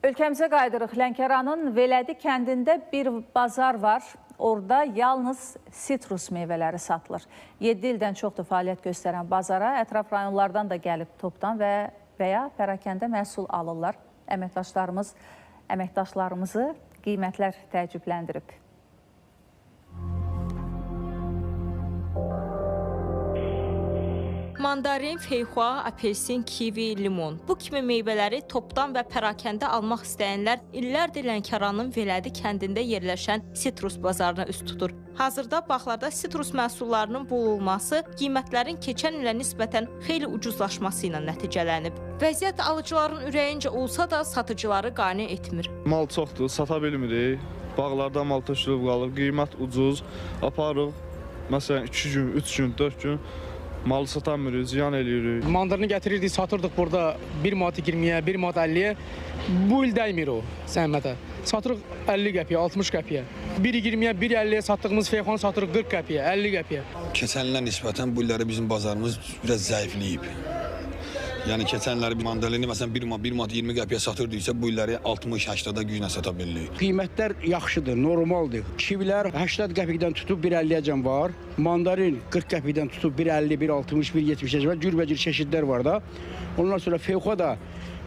Ölkəmizə qayıdırıq. Lənkəranın Velədi kəndində bir bazar var. Orada yalnız sitrus meyvələri satılır. 7 ildən çoxdur fəaliyyət göstərən bazara ətraf rayonlardan da gəlib topdan və ya pərakəndə məhsul alırlar. Əməkdaşlarımızı qiymətlər təəccübləndirib. Mandarin, feyxua, apelsin, kivi, limon. Bu kimi meyvələri topdan və pərakəndə almaq istəyənlər illərdir Lənkəranın Velədi kəndində yerləşən sitrus bazarına üst tutur. Hazırda bağlarda sitrus məhsullarının bol olması qiymətlərin keçən ilə nisbətən xeyli ucuzlaşması ilə nəticələnib. Vəziyyət alıcıların ürəyincə olsa da satıcıları qane etmir. Mal çoxdur, sata bilmirik. Bağlarda mal tökülüb qalır, qiymət ucuz. Aparırıq, məsələn 2 gün, 3 gün, 4 gün malı satamırıq, ziyan eləyirik. Mandarini gətirirdik, satırdıq burada 1 manat 20-yə, 1 manat 50-yə. Bu il dəymir o zəhmətə. Satırıq 50 qəpiyə, 60 qəpiyə. 1.20-yə, 1.50-yə satdığımız feyxanı satırıq 40 qəpiyə, 50 qəpiyə. Keçən illə nisbətən bu illəri bizim bazarımız biraz zəifləyib. Yəni keçən illəri mandalini məsələn 1 manat, 1 manat 20 qəpiyə satırdıqsa bu illəri 60-80-da güclə sata bilirik. Qiymətlər yaxşıdır, normaldır. Kivilər 80 qəpikdən tutub 1.50-yəcən var. Mandarin 40 qəpikdən tutub 1.50, 1.60, 1.70-əcən var. Cürbəcür çeşidlər var da. Ondan sonra feyxua da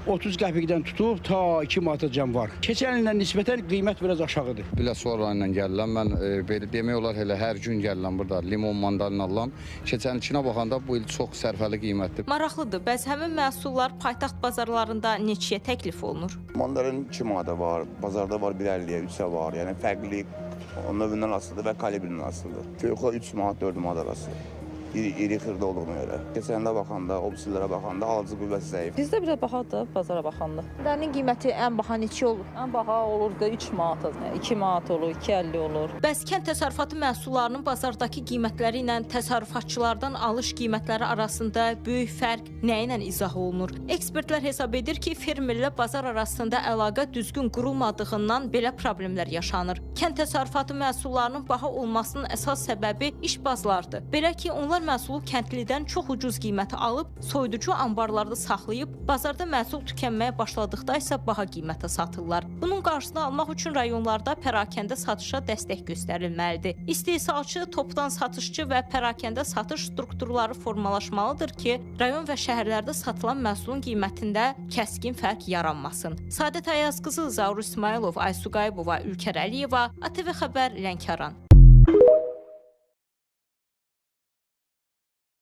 30 qəpikdən tutub ta 2 manatacan var. Keçən illə nisbətən qiymət biraz aşağıdır. Biləsuvar rayonundan gəlirəm. Mən belə demək olar elə hər gün gəlirəm burada limon, mandalin alıram. Keçən ilkinə baxanda bu il çox sərfəli qiymətdir. Maraqlıdır, bəs həmin məhsullar paytaxt bazarlarında neçəyə təklif olunur? Mandarin 2 manata var, bazarda var 1.50-yə, 3-ə var. Yəni fərqli növündən asılıdır və kalibrindən asılıdır. Feyxua 3 manat, 4 manat arası. İri xırda olduğuna görə. Keçəndə baxanda, o birisilərə baxanda alıcı qüvvəsi zəif. Bizdə biraz bahadır bazara baxanda. Mandarinin qiyməti ən baha neçə olur? Ən baha olur da 3 manat, 2 manat olur, 2.50 olur. Bəs kənd təsərrüfatı məhsullarının bazardakı qiymətləri ilə təsərrüfatçılardan alış qiymətləri arasında böyük fərq nə ilə izah olunur? Ekspertlər hesab edir ki, fermerlə bazar arasında əlaqə düzgün qurulmadığından belə problemlər yaşanır. Kənd təsərrüfatı məhsullarının baha olmasının əsas səbəbi işbazlardır. Belə ki, onlar məhsulu kəndlidən çox ucuz qiymətə alıb, soyuducu ambarlarda saxlayıb, bazarda məhsul tükənməyə başladıqda isə baha qiymətə satırlar. Bunun qarşısını almaq üçün rayonlarda pərakəndə satışa dəstək göstərilməlidir. İstehsalçı, topdan satışçı və pərakəndə satış strukturları formalaşmalıdır ki, rayon və şəhərlərdə satılan məhsulun qiymətində kəskin fərq yaranmasın. Sadət Ayazqızı, Zaur İsmayılov, Aysu Qayıbova, Ülker Əliyeva, ATV Xəbər, Lənkəran.